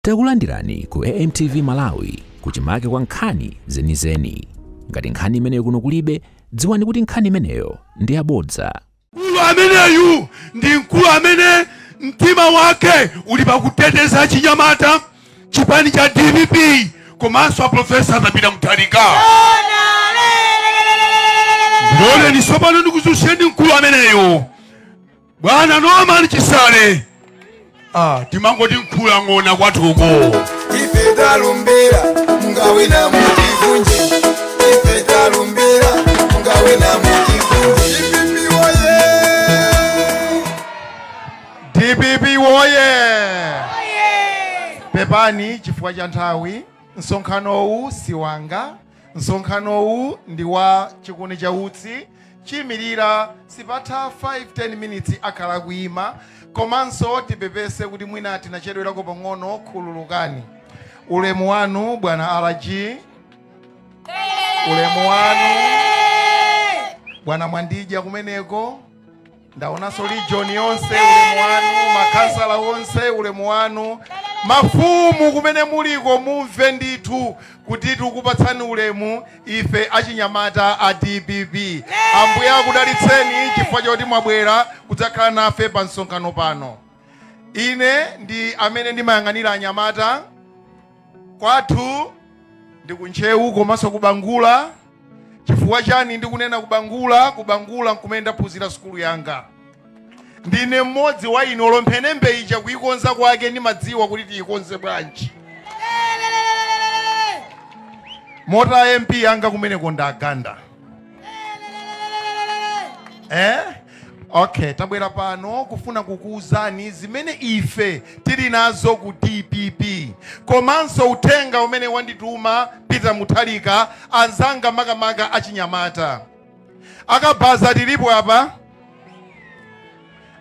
Takulandirani ku AMTV Malawi kuchimake kwa nkhani zenizeni. Ngati nkhani imeneyo kuno kulibe, dziwani kuti nkhani imeneyo ndi yabodza. Mkulu ameneyu ndi mkulu amene mtima wake uli pakuteteza chinyamata, chipani cha DPP komanso Profesa Arthur Peter Mutharika. Ndilole nisopano ndikuzutseni mkulu ameneyo, Bwana Norman Chisale. Timangoti mkulu ang'ona kwathuko. Ife talumbira mungawina mutivunje, ife talumbira mungawina mutivunje. DPP woye! DPP woye! Pepani chifukwa cha nthawi, msonkhanowu si wanga, msonkhanowu ndi wa Chikuni cha Utsi. Chimirira sipatha 5-10 minutes akhala kuima, komanso tipepese kuti mwina tinachedwerako pang'ono, khululukani. Ulemu wanu bwana RG, ulemu wanu bwana Mwandija kumeneko, ndaonanso region yonse, ulemu wanu makansala onse, ulemu wanu mafumu kumene muliko, mumve ndithu kuti tikupatsani ulemu ife achinyamata a DPP. Ambuye akudalitseni chifukwa choti mwabwera kudzakhala nafe pa msonkhano pano. Ine ndi amene ndimayang'anira anyamata kwathu ndi kuntcheu komanso kubangula. Chifukwa chani ndikunena kubangula? Kubangula nkumene ndaphunzira sukulu yanga. Ndine mmodzi wa inu olomphenembe ija kuikonza kwake ndimadziwa kuti tiyikonze bwanji. Mota MP yanga kumeneko ndaganda. Okay, tabwera pano kufuna kukuuzani zimene ife tili nazo ku DPP. Komanso uthenga umene wandituma Peter Mutharika, anzanga makamaka achinyamata. Akabaza tilipo apa?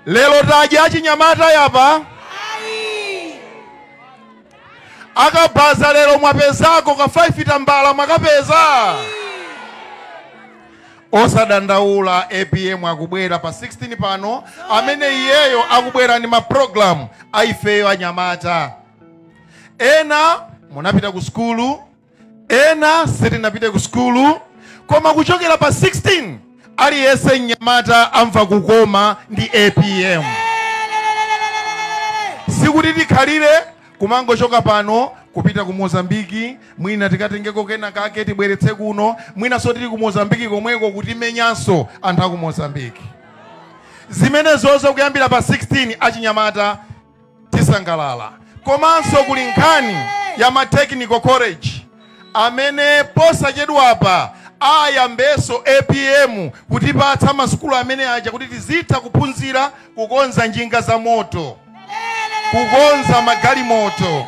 Lero tadya achinyamata yapa? Akabaza lero mwapezako ka 5 tambala mwakapeza. Osadandaula, APM akubwera pa 16 pano, amene iyeyo akubwera ndi ma program aifeyo anyamata. Ena munapita ku skulu, ena sitinapite ku skulu, koma kuchokera pa 16 aliyense mnyamata amva kukoma ndi APM. Sikuti tikhalire kumangochoka pano kupita ku Mozambiki, mwina tikatengeko kena kake tibweretse kuno, mwina so tili ku Mozambiki komweko kutimenyanso anthu aku Mozambiki. Zimene zozo kuyambira pa 16 achinyamata tisangalala. Komanso kuli nkhani ya ma technical college amene posachedwapa ayambeso APM kutipatsa masukulu amene aja kuti tizitha kuphunzira kukonza njinga za moto, kukonza magalimoto,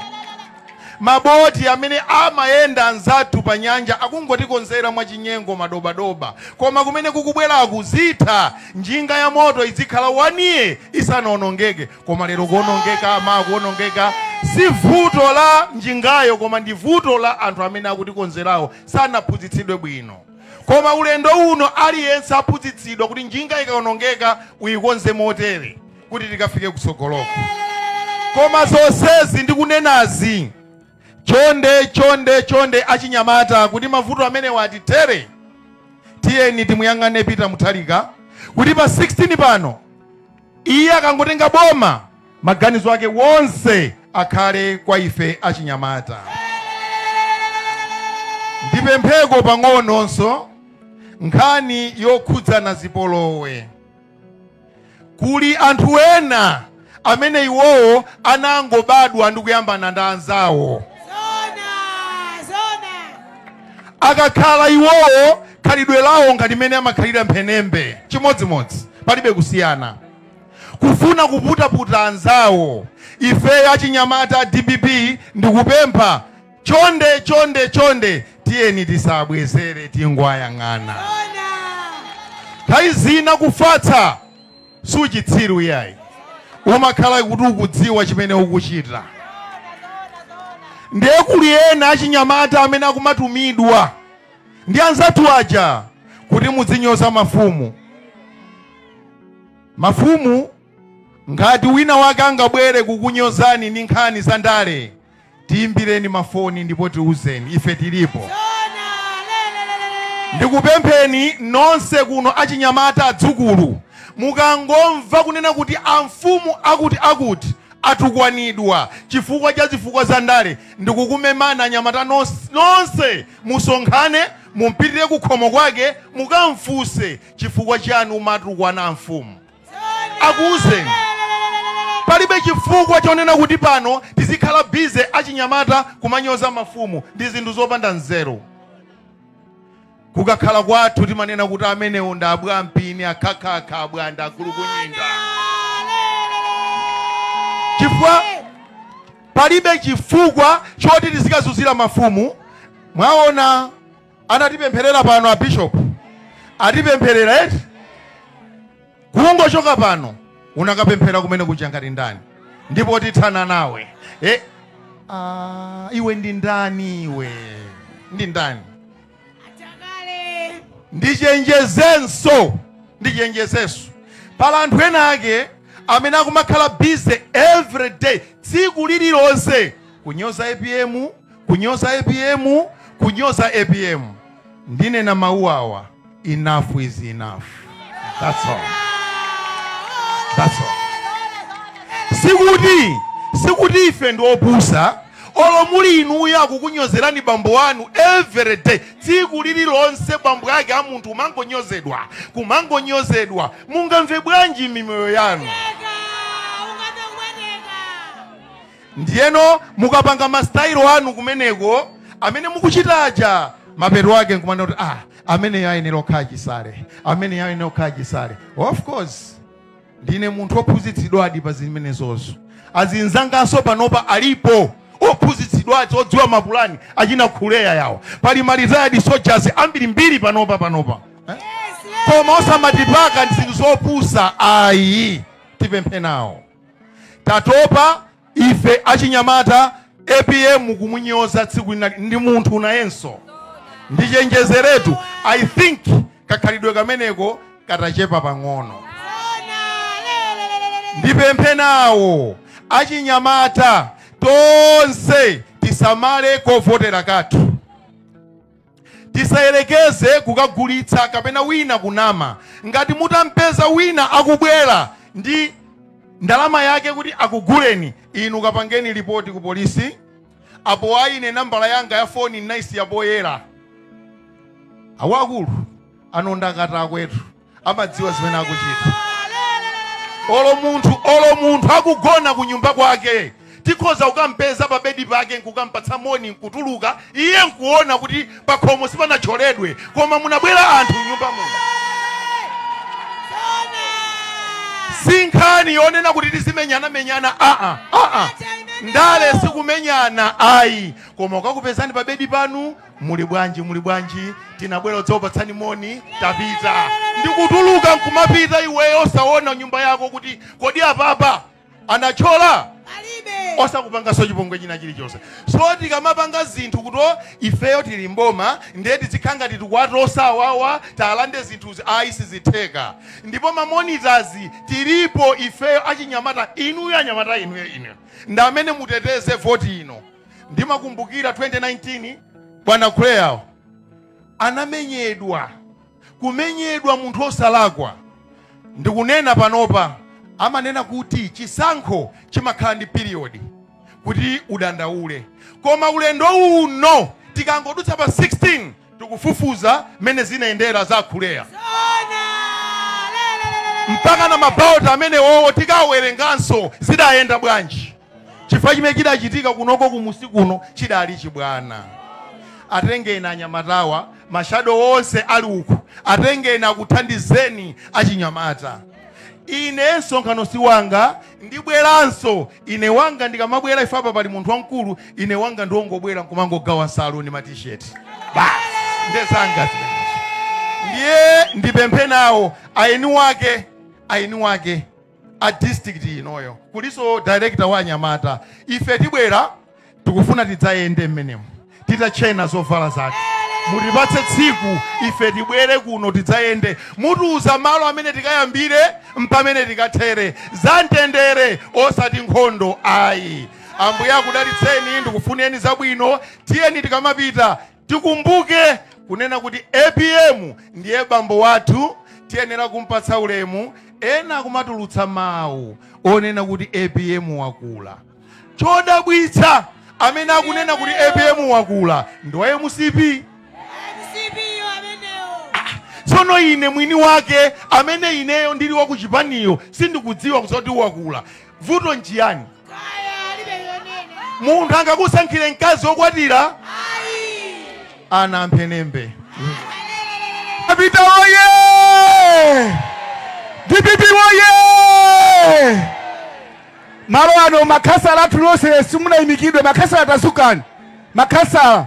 maboti amene amayenda anzathu pa nyanja akungotikonzera mwachinyengo madobadoba. Koma kumene kukubwera kuzitha njinga ya moto izikhala 1 year isanaonongeke. Koma lero kuonongeka amakuonongeka si vuto la njingayo, koma ndi vuto la anthu amene akutikonzerawo sanaphunzitsidwe bwino. Koma ulendo uno aliyense aphunzitsidwa kuti njinga ikaonongeka uyikonze motere kuti tikafike kutsogoloko. Koma zonsezi ndikunenazi, chonde chonde chonde achinyamata, kuti mavuto amene watitere, tiyeni timuyang'ane Peter Mutharika kuti pa 16 pano iye akangotenga boma maganizo ake wonse akhale kwa ife achinyamata. Ndipempheko pang'ononso nkhani yokhudzana zipolowe. Kuli anthu ena amene iwowo anangobadwa ndi kuyambana ndi anzawo. Akakhala iwowo khalidwe lawo ngati mmene amakhalira mphenembe, chimodzimodzi, palibe kusiyana, kufuna kuputaputa anzawo. Ife achinyamata DPP ndikupempha chonde chonde chonde, tiyeni tisabwezere, tingwayang'ana. Nthawi zina kufatsa suchitsiru yayi, umakhala kuti ukudziwa chimene ukuchita. Ndiye kuli ena achinyamata amene akumatumidwa ndi anzathu aja kuti mudzinyoza mafumu. Mafumu, ngati wina wake angabwere kukunyozani ndi nkhani za ndale, Tiimbireni mafoni ndipo tiuzeni, ife tilipo. Ndikupempheni nonse kuno achinyamata adzukulu, mukangomva kunena kuti amfumu akuti akuti atukwanidwa chifukwa cha zifukwa za ndale, ndikukumemana anyamata nonse musonkhane, mumpitire kukhomo kwake, mukamfunse chifukwa chanu matukwana mfumu. Akuuzeni. Palibe chifukwa chonena kuti pano tizikhala bize achinyamata kumanyoza mafumu, ndi zinthu zopanda nzeru. Kukakhala kwathu timanena kuti amenewo ndi abwampini, akhakhakha, abwanda, akulukunyinda. Chifukwa palibe chifukwa choti tizikazunzira mafumu. Mwaona anatipempherera pano a bishop, atipempherera eti kungochoka pano unakapemphera kumene kuja ngati ndani, ndipo tithana nawe. Iwe ndi ndani? Iwe ndi ndani? Ndichenjezenso pala anthu ena ake amene akumakhala busy every day, tsiku lililonse kunyoza APM, kunyoza APM, kunyoza APM. Ndinena mawu awa, enough is enough. That's all. That's all. Sikuti ife ndi opusa. Olo muli inuyo akukunyozerani bambo wanu every day, tsiku lililonse bambo ake a munthu kumangonyozedwa, kumangonyozedwa, mungamve bwanji mimoyo yanu? Ndiyeno mukapanga masitayilo anu kumeneko amene mukuchitaja, mapeto ake nkumanena kuti amene ayenera okhala chisale, amene ayenera okhala chisale. Of course ndine munthu ophunzitsidwadi pa zimenezozo. Azinzanganso panopa alipo ophunzitsidwadi odziwa mapulani achina khuleya yawo, pali ma retired soldiers ambirimbiri panopa. Koma osamatipaka ndi zinthu zopusa ayi. Tipemphe nawo, tatopa ife achinyamata. APM kumunyoza tsiku lina ndi munthu nayenso. Ndichenjezeretu, I think kakhalidwe kameneko katachepa pang'ono. Ndipemphe nawo achinyamata tonse tisamale kovotera kathu, tisayerekeze kukagulitsa kapena wina kunama. Ngati mutampeza wina akubwera ndi ndalama yake kuti akuguleni inu, kapangeni ripoti ku polisi. Apo aine nambala yanga ya foni naisi yapoyera. Awakulu anonda kwetu amadziwa zimene akuchita. Olo munthu akugona ku nyumba kwake, tikhoza kukampeza pa bedi pake nkukampatsa moni nkutuluka, iye nkuona kuti pakhomo sipanacholedwe, koma munabwera anthu nyumba muno. Si nkhani yonena kuti tizimenyana-menyana, ndale sikumenyana ayi. Koma ukakupezani pa bedi panu, muli bwanji, muli bwanji, tinabwera kudzakupatsani moni, tapita, ndikutuluka nkumapita iweyo osaona nyumba yako kuti kodi apapa anachola, osakupanganso chipongwe china chilichonse. So tikamapanga zinthu kuti ifeyo tili mboma ndiye tizikhala ngati tikuwatosa talande zinthuzi, ayi, sizitheka. Ndipo ma monitors tilipo ifeyo achinyamata, inuyo anyamata, inuyo inu ndi amene muteteze voti ino. Ndimakumbukira 2019 bwana Claire anamenyedwa, kumenyedwa munthu osalakwa. Ndikunena panopa amanena kuti chisankho chimakhala ndi period kuti udandaule, koma ulendo uno tikangodutsa pa 16 tikufufuza mene zinayendera za Khuleya, mpaka na mabauta amene wowo tikawerenganso zidayenda bwanji, chifukwa chimene chidachitika kunoko kumusi kuno chidali chibwana. Atengeni anyamatawa, ma shadow onse ali uku, atengeni akuthandizeni achinyamata. Ine msonkhano si wanga, ndibweranso ine wanga. Ndikamabwera ife apa pali munthu wamkulu, ine wanga ndiwongobwera nkumangogawa nsalu ndi matisheti basi, ndezanga zimenezo. Ndiye ndipemphe nawo aeni wake a district inoyo, kuliso director wa anyamata, ife tibwera tikufuna tidzayende mmenemo titachena zovala zathu. Mutipatse tsiku ife tibwere kuno tidzayende, mutiuza malo amene tikayambire mpamene tikathere, za mtendere osati nkhondo ayi. Ambuye akudalitseni, ndikufuneni zabwino. Tiyeni tikamapita tikumbuke kunena kuti APM ndiye bambo wathu, tiyenera kumpatsa ulemu. Ena kumatulutsa mawu onena kuti APM wakula. Chodabwitsa amene akunena kuti APM wakula ndi wa MCP. Tsono ine mwini wake amene ineyo ndili wakuchipaniyo sindikudziwa kuti wakula. Vuto nchiyani? Munthu angakusankhire mkazi wokwatira? Ana amphenembe. Apita oye! DPP oye! Malo ano makasala athu nonse simunayimikidwe, makasala tazukani. Makasala.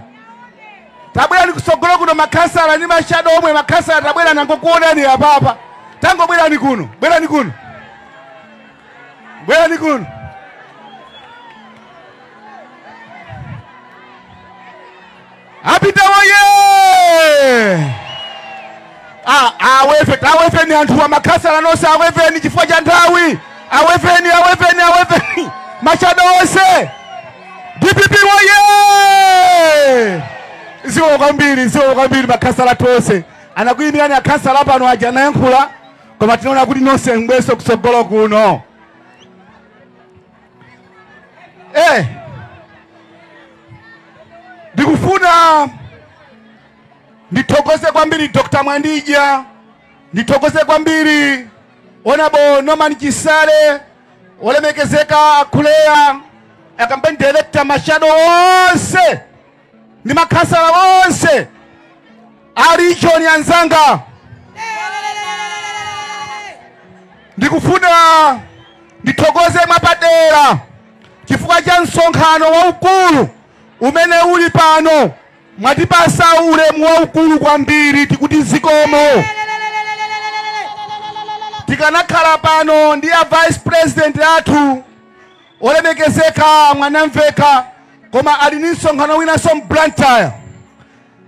Tabwera nikusogolo kuno makasala ni mashado omwe makasala tabwera nangokuonani apapa. Tango bwerani kuno, bwerani kuno. Bwerani kuno. Apita oye! Awefe, awefeni anthu wa makasala nonse, awefeni chifukwa cha nthawi. Awefeni, awefeni, awefeni. Mashado onse. DPP oye! Ziwo kwambiri makasala tonse. Anakuyimirani akasala pano aja anayankhula, koma tinaona kuti nonse ngweso kutsogolo kuno. Ndikufuna ndithokoze kwambiri Dr. Mwandija, ndithokoze kwambiri Honorable Norman Chisale, olemekezeka Akuleya, a campaign director mashado onse ndi makasala onse a region anzanga. Ndikufuna ndithokoze mwapadera chifukwa cha msonkhano waukulu umene uli pano. Mwatipasa ulemu waukulu kwambiri, tikuti zikomo. Tikanakhala pano ndi a vice president athu olemekezeka Mwanamveka, koma ali ndi msonkhano winanso Blantyre.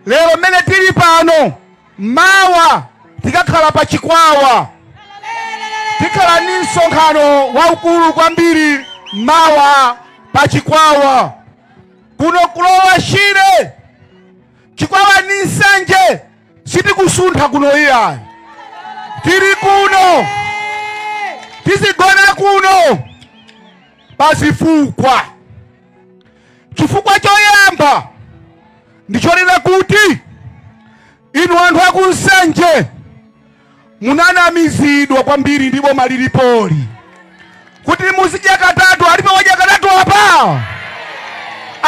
Lero mmene tili pano, mawa tikakhala pa Chikwawa, tikhala ndi msonkhano waukulu kwambiri mawa pa Chikwawa. Kuno kulowa Shire, Chikwawa ni Nsanje, sitikusuntha kuno iyayi. Tiri kuno, tizigona kuno pazifukwa. Chifukwa choyamba ndichonena kuti inu anthu aku Nsanje munanamizidwa kwambiri ndi boma lilipoli kuti muzidya katatu. Alipo wadya katatu apa?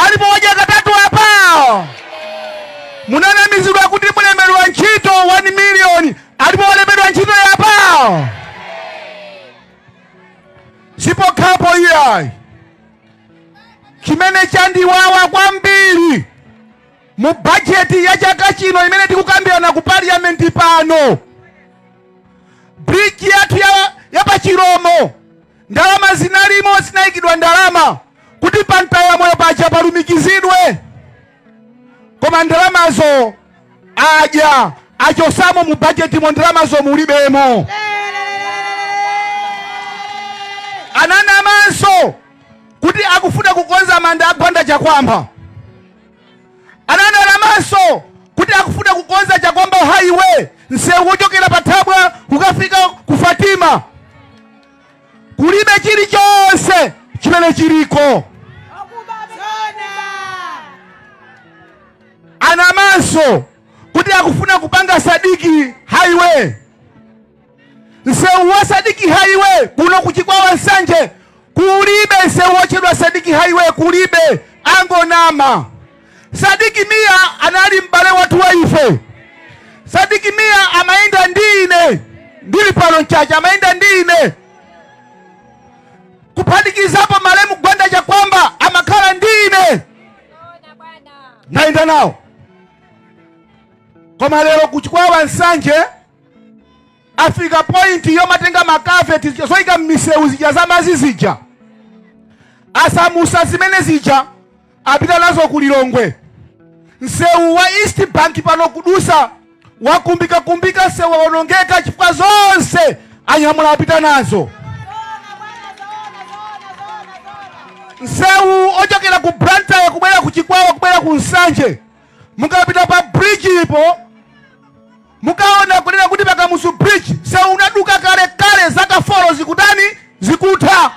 Alipo wadya katatu apa? Munanamizidwa kuti mulembedwa ntchito 1 million. Alipo walembedwa ntchito yapa? Sipokhapo iyayi. Chimene chandiwawa kwambiri mu bajeti ya chaka chino imene tikukambirana ku parliament pano, bridge yathu ya pachiromo, ndalama zinalimo, zinayikidwa ndalama kuti pantaya moyo paja palumikizidwe, koma ndalamazo adya achosamo mu bajeti mo, ndalamazo mulibemo. Ananamanso kuti akufuna kukonza manda agwanda Chakwamba. Ananamanso kuti akufuna kukonza Chakwamba highway, msewu wochokera pa Thabwa kukafika ku Fatima. Kulibe chilichonse chimene chiliko. Anamanso kuti akufuna kupanga Sadiki highway, msewu wa Sadiki highway kuno kuchikwawa Nsanje kulibe msewu wochedwa Sadiki highway, kulibe. Angonama. Sadiki Mia anali mbale watu wa ife. Sadiki Mia amaenda ndine, ndili pano nchacha, amaenda ndine kuphatikizapo malemu Gwanda Chakwamba amakhala ndine, naenda nawo. Koma lero kuchikwawa Nsanje afika point yomatenga makaveti zoyika m'misewu zija zamazi zija, asamusa zimene zija apita nazo kulilongwe. Msewu wa East Bank pano kudusa wakumbika kumbika, msewu waonongeka chifukwa zonse anyamula apita nazo. Msewu ochokera ku Blantyre kubwera ku Chikwawa kubwera ku Nsanje, mukapita pa bridge ipo mukaona kunena kuti pakamuzu bridge msewu unaduka kale kale, zaka 4 zikutani zikutha.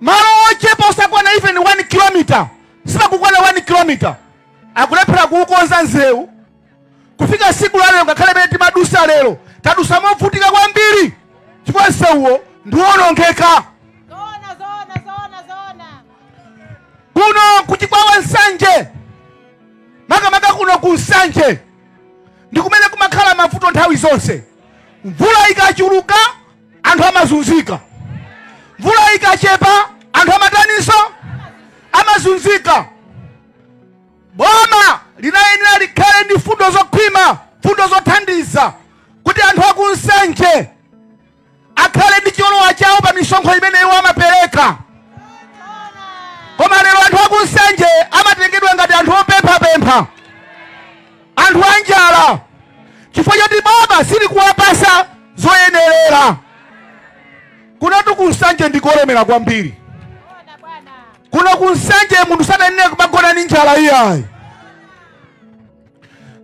Malo ochepa osakwana even 1 km, sipakukwana 1 km, akulephera kuukonza msewu. Kufika siku la lero ngakhale pamene timadusa lero tadusa movutika kwambiri chifukwa msewuwo ndiwonongeka. Kuno kuchikwawa Nsanje, makamaka kuno ku Nsanje ndi kumene kumakhala mavuto nthawi zonse. Mvula ikachuluka anthu amazunzika, mvula ikachepa anthu amataninso amazunzika. Boma linayenera likhale ndi fundo zokhwima, fundo zothandiza kuti anthu aku Nsanje akhale ndi cholowa chawo pa misonkho imene iwo amapereka. Koma lero anthu aku Nsanje amatengedwa ngati anthu opemphapempha, anthu anjala, chifukwa choti boma silikuwapasa zoyenerera. Kunatu ku Nsanje ndikolemera kwambiri. Kuno ku Nsanje munthu sananene kumagona ndi njala iyayi.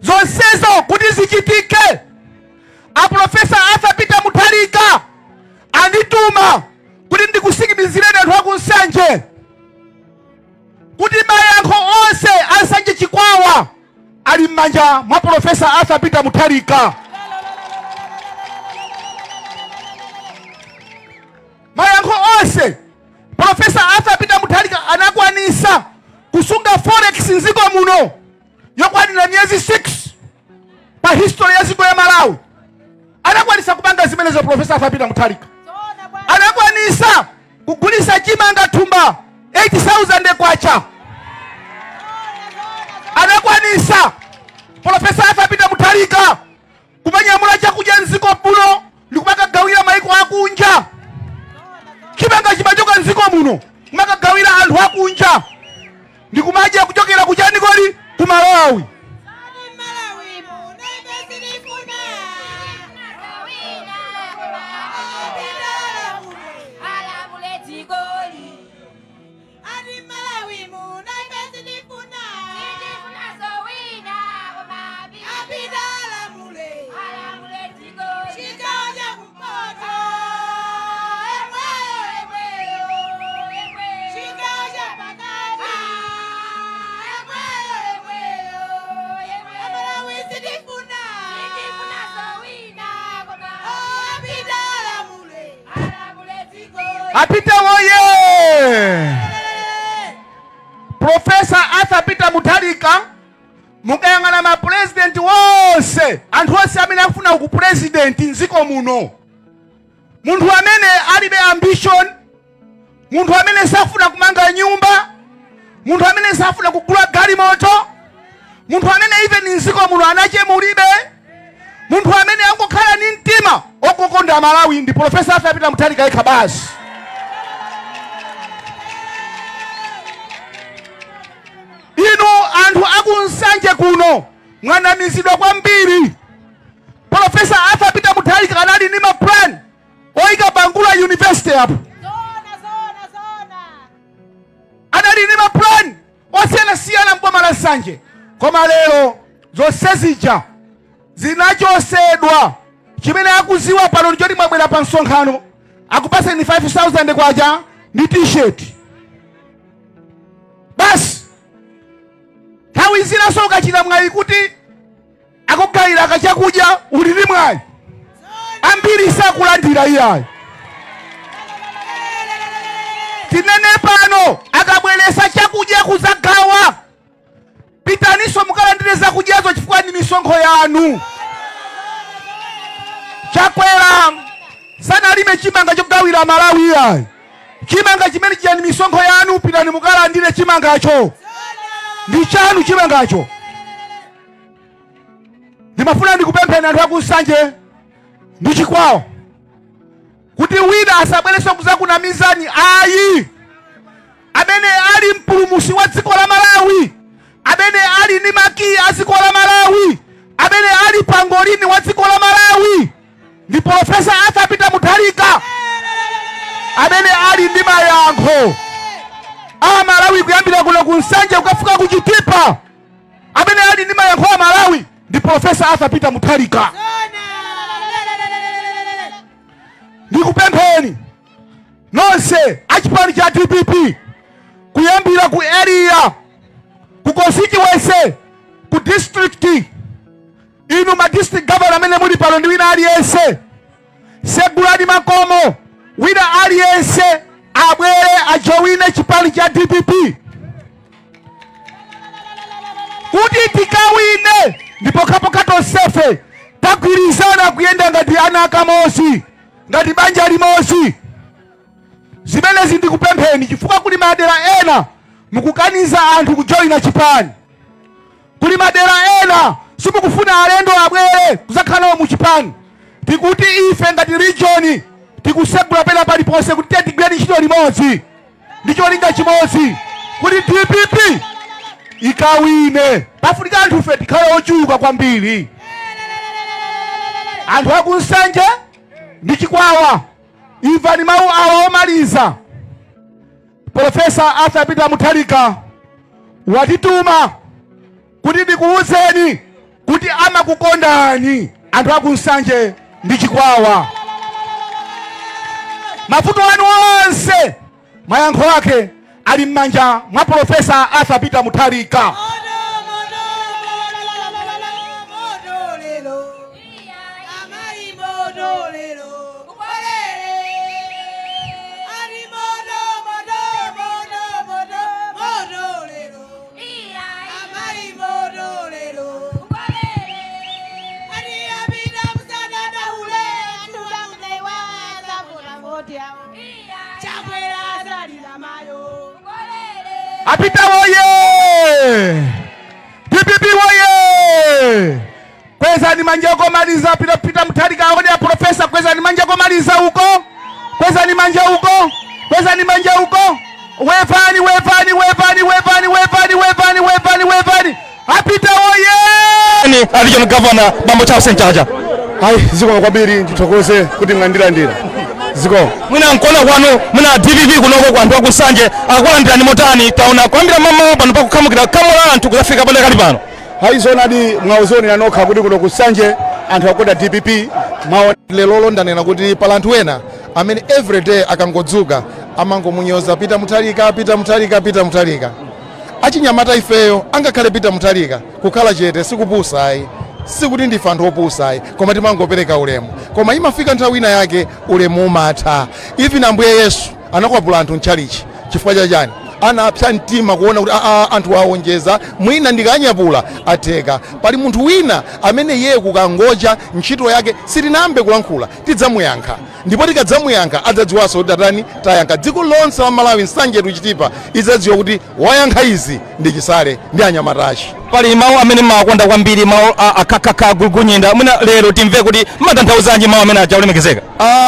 Zonsezo kuti zichitike, a Profesa Arthur Peter Mutharika andituma kuti ndikusikimizireni anthu aku Nsanje kuti mayankho onse a Nsanje Chikwawa ali m'manja mwa Profesa Arthur Peter Mutharika. Mayankho onse Profesa Arthur Peter Mutharika anakwanisa kusunga forex mdziko muno yokwanira miyezi 6 pa history ya dziko ya Malawi. Anakwanisa kupanga zimenezo Profesa Arthur Peter Mutharika. Anakwanisa kugulisa chimanga thumba 80,000 kwacha. Anakwanisa Profesa Arthur Peter Mutharika kumanyamula chakudya mdziko muno ndikumakagawira maiko akunja. Chimanga chimachoka mdziko muno kumakagawira anthu akunja ndikumadya kuchokera kuchani kodi ku Malawi. Apite woye! Profesa Arthur Peter Mutharika mukayang'ana ma president wonse, anthu onse amene akufuna ku president mdziko muno, munthu amene alibe ambition, munthu amene safuna kumanga nyumba, munthu amene safuna kugula galimoto, munthu amene even mdziko muno anachemulibe, munthu amene angokhala ndi mtima okokonda Malawi ndi Profesa Arthur Peter Mutharika yekha basi. Inu anthu aku Nsanje kuno mwanamizidwa kwambiri. Profesa Arthur Peter Mutharika anali ndi ma plan oyika Bangula University apo. Anali ndi ma plan osiyanasiyana mboma la Nsanje, koma lero zonse zija zinachosedwa. Chimene akuziwa pano ndichoti mwabwera pa msonkhano akupaseni 5,000 kwacha ndi t-shirt basi. Nthawi zinaso ukachita mwayi kuti akugayira kachakudya uli ndi mwayi, ambiri sakulandira iyayi. Tinene pano akabweresa chakudya kuzagawa, pitaniso mukalandire zakudyazo chifukwa ndi misonkho yanu. Chakwera sanalime chimanga chogawira Malawi iyayi. Chimanga chimene chija ndi misonkho yanu, pitani mukalandire chimangacho, ndi chanu chimangacho. Ndimafuna ndikupempheni anthu aku Nsanje ndi Chikwawa kuti wina asabwerenso kuzakunamizani ayi. Amene ali mpulumusi wa dziko la Malawi, amene ali ndi makiyi a dziko la Malawi, amene ali pangolini wa dziko la Malawi ndi Profesa Arthur Peter Mutharika, amene ali ndi mayankho. A Malawi kuyambira kuno ku Nsanje kukafika ku Chitipa, amene ali ndi mayankho a Malawi ndi Professor Arthur Peter Mutharika. Ndikupempheni nonse achipani cha DPP kuyambira ku area, ku constituency, ku district, inu ma district governor amene muli pano ndi wina aliyense, segulani makomo, wina aliyense abwere ajowine chipani cha DPP kuti tikawine. Ndipo kapoka tonsefe tagwirizana kuyenda ngati ana akamozi, ngati banja limodzi. Zimenezi ndikupempheni chifukwa kuli madera ena mukukaniza anthu kujoyina chipani, kuli madera ena simukufuna alendo abwere kuzakhalawo mu chipani. Tikuti ife ngati region tikusegula pena paliponse kuti tigwire ntchito limodzi ndi cholinga chimodzi kuti DPP ikawine. Pafunika anthu ife tikhale ochuluka kwambiri, anthu aku Nsanje ndi Chikwawa. Imvani mawu awa omaliza. Professor Arthur Peter Mutharika watituma kuti ndikuwuzeni kuti amakukondani anthu aku Nsanje ndi Chikwawa. Mavuto anu onse mayankho ake ali m'manja mwa Professor Arthur Peter Mutharika. Apita woye! DPP woye! Kweza ni manja komaliza Pita Pita Mutharika aone ya profesa. Kweza ni manja komaliza huko. Kweza ni manja huko. Kweza ni manja huko. Wevani wevani wevani wevani wevani wevani wevani wevani. Apita woye! Ni regional governor Bambo Charles Nchacha. Hai ziko kwambiri ndithokoze kuti mlandirandira. Ziko mwina nkona kwanu mwina DPP kunoko kwa anthu akusanje akulandira ni motani taona kwambira mama pano pakukhamukira kamola anthu kuzafika pano kali pano. Hai zonadi mwauzoni nanokha kuti kuno kusanje anthu akoda DPP mwaona lelolo ndanena kuti pala anthu ena amene everyday akangodzuka amangomunyoza Peter Mutharika Peter Mutharika Peter Mutharika. Achinyamata ifeyo angakhale Peter Mutharika kukhala chete sikupusa ayi, sikuti ndife anthu opusa ayi, koma timangopereka ulemu. Koma imafika nthawi ina yake ulemu umatha. Even Ambuye Yesu anakwapula anthu mtchalichi chifukwa chachani? Anapsa mtima kuona kuti anthu aonjeza mwina ndikanyapula atheka. Pali munthu wina amene iye kukangoja ntchito yake sitinambe kulankhula, tidzamuyankha. Ndipo tikadzamuyankha adzadziwanso kuti atani tayankha. Dziko lonse la Malawi Nsanje tuchitipa idzadziwa kuti wayankha izi ndi Chisale ndi anyamatachi. Pali mawu amene makonda kwambiri mawu akakaka gulugunyinda, mwina lero timve kuti matanthauzanji mawu amene aja olemekezeka.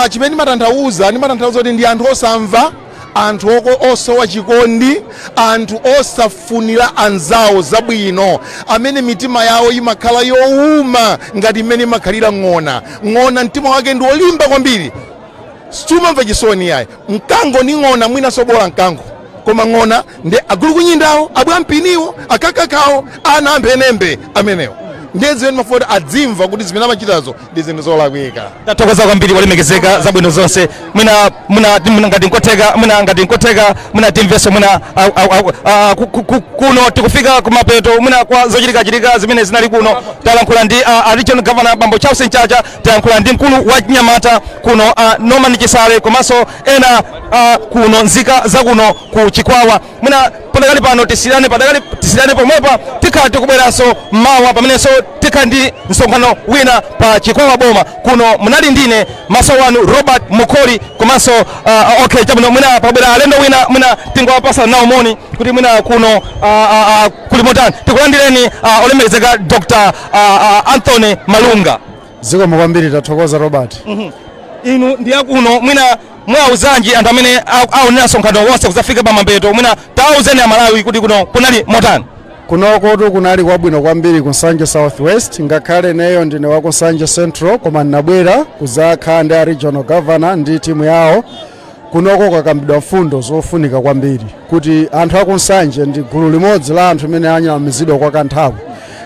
Chimene matanthauza ndi matanthauza kuti ndi anthu osamva, anthu osowa chikondi, anthu osafunira anzawo zabwino, amene mitima yawo imakhala yowuma ngati imene imakhalira ng'ona. Ng'ona mtima wake ndi wolimba kwambiri, sumamva chisoni yayi. Mkango ni ng'ona mwina sobola mkango, koma ng'ona ndi agulukunyindawo, abwampiniwo, akakakawo, ana amphenembe amenewo. Ndiye zimene mafuta adzimva kuti zimene amachitazo ndi zinthu zolakwika. Tathokoza kwambiri olemekezeka zabwino zonse. Mwina mwina ngati nkotheka, mwina ngati nkotheka, mwina timveso mwina kuno tikufika kumapeto mwina kwa zochitika chitika zimene zinali kuno. Talankhula ndi regional governor Bambo Charles Nchacha, talankhula ndi mkulu wa Chinyamata kuno Norman Chisale, komanso ena kuno nzika za kuno ku Chikwawa. Mwina padakali pano tisiyane, padakali tisiyane pomwepa tikhala tikubweranso mawa pamenenso tikhala ndi msonkhano wina pa Chikwawa boma kuno. Munali ndine maso wanu Robert Mukoli komanso okay chabwino mwina pabwera alendo wina mwina tingowapasa nawo moni kuti mwina kuno kuli motani. Tikulandireni olemekezeka Dr. Anthony Malunga. Zikomo kwambiri, tathokoza Robert. Inu ndi akuno mwina mwauzanji anthu amene aonera msonkhano wonse kuzafika pa mapeto, mwina tauzeni Amalawi kuti kuno kunali motani. Kunokotu kunali kwabwino kwambiri ku Nsanje South West, ngakhale neyo ndine wa ku Nsanje Central, koma ndinabwera kuzakhala ndi a regional governor ndi timu yawo Kunoko kakambidwa mfundo zofunika kwambiri kuti anthu akunsanje ndi gulu limodzi la anthu amene anamizidwa kwa kanthawi.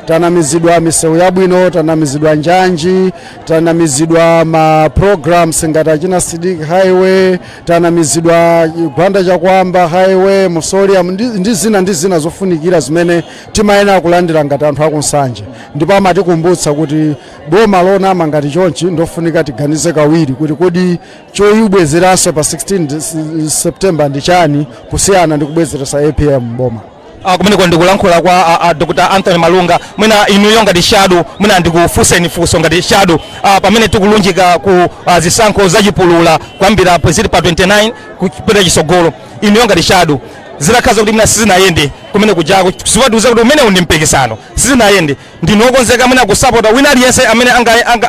Tanamizidwa misewu yabwino, tanamizidwa njanji, tanamizidwa ma programs ngati achina Sidik Highway, tanamizidwa Gwanda Chakwamba Highway, Musolium ndi zina ndi zina zofunikira zimene timayenera kulandira ngati anthu akunsanje. Ndipo amatikumbutsa kuti boma lonama ngati chonchi ndofunika tiganize kawiri kuti kodi choyibwezeranso pa 16 September ndi chani kusiyana ndi kubwezeresa APM boma. Kumeneko ndikulankhula kwa Dr. Anthony Malunga. Mwina inuyo ngati shadow, mwina ndikufunseni funso ngati shadow, pamene tikulunjika ku zisankho zachipulula kuyambira zili pa 29 kupita chisogolo, inuyo ngati shadow zilakhaza kuti mwina sizinayende kumene kujako, siwatiuza kuti umene ndi mpikisano sizinayende, ndinu okonzeka mwina kusapota wina aliyense amene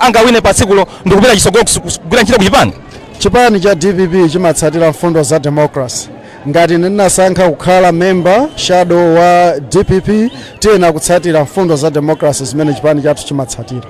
angawine pa tsikulo ndikupita chisogolo kugwira ntchito kuchipani? Chipani cha DPP chimatsatira mfundo za democracy. Ngati ndinasankha kukhala member shadow wa DPP, tiyena kutsatira mfundo za democracy zimene chipani chathu chimatsatira.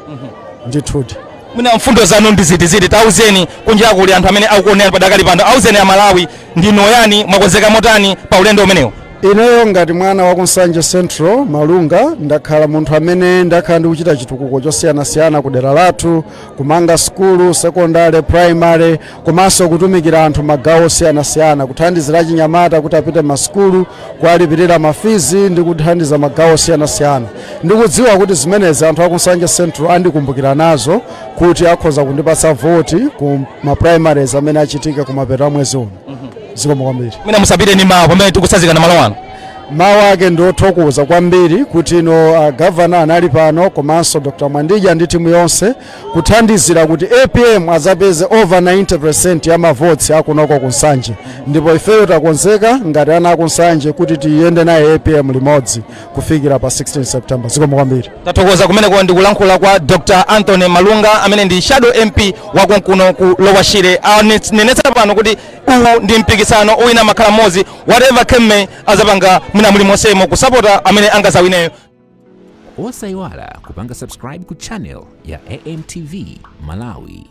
Ndithudi. Mwina mfundo zanu ndi ziti? Tauzeni kunja kuli anthu amene akuonera padakali pano, auzeni a Malawi ndinu yani, mwakonzeka motani pa ulendo umenewo? Ineyo ngati mwana wa kunsanje Central Malunga, ndakhala munthu amene ndakhala ndikuchita chitukuko chosiyanasiyana ku dera lathu, kumanga sukulu sekondari, primary, komanso kutumikira anthu magawo osiyanasiyana, kuthandizira chinyamata kuti apite masukulu, kuwalipirira mafizi ndi kuthandiza magawo osiyanasiyana. Ndikudziwa kuti zimenezi anthu akunsanje Central andikumbukira nazo kuti akhoza kundipatsa voti ku ma primaries amene achitika kumapeto a mwezi uno. Zikomo kwambiri. Mwina musapite ni mawu pamene tikusazikana malo ano. Mawu ake ndi othokoza kwambiri kuti ino gavana anali pano komanso Dr. Mwandija ndi timu yonse kuthandizira kuti APM azapeze over 90% ya mavoti akunoko kunsanje, ndipo ifeyo takonzeka ngati ana akunsanje kuti tiyende naye APM limodzi kufikira pa 16 September. Zikomo kwambiri. Tathokoza. Kumeneko ndikulankhula kwa Dr. Anthony Malunga amene ndi shadow MP wakunkuno ku Lower Shire. Nenetsa pano kuti uwu ndi mpikisano owina makhala mmodzi, whatever come may, azapanga mwina muli monsemo kusapota amene angazawineyo. Osayiwala kupanga subscribe ku channel ya AMTV Malawi.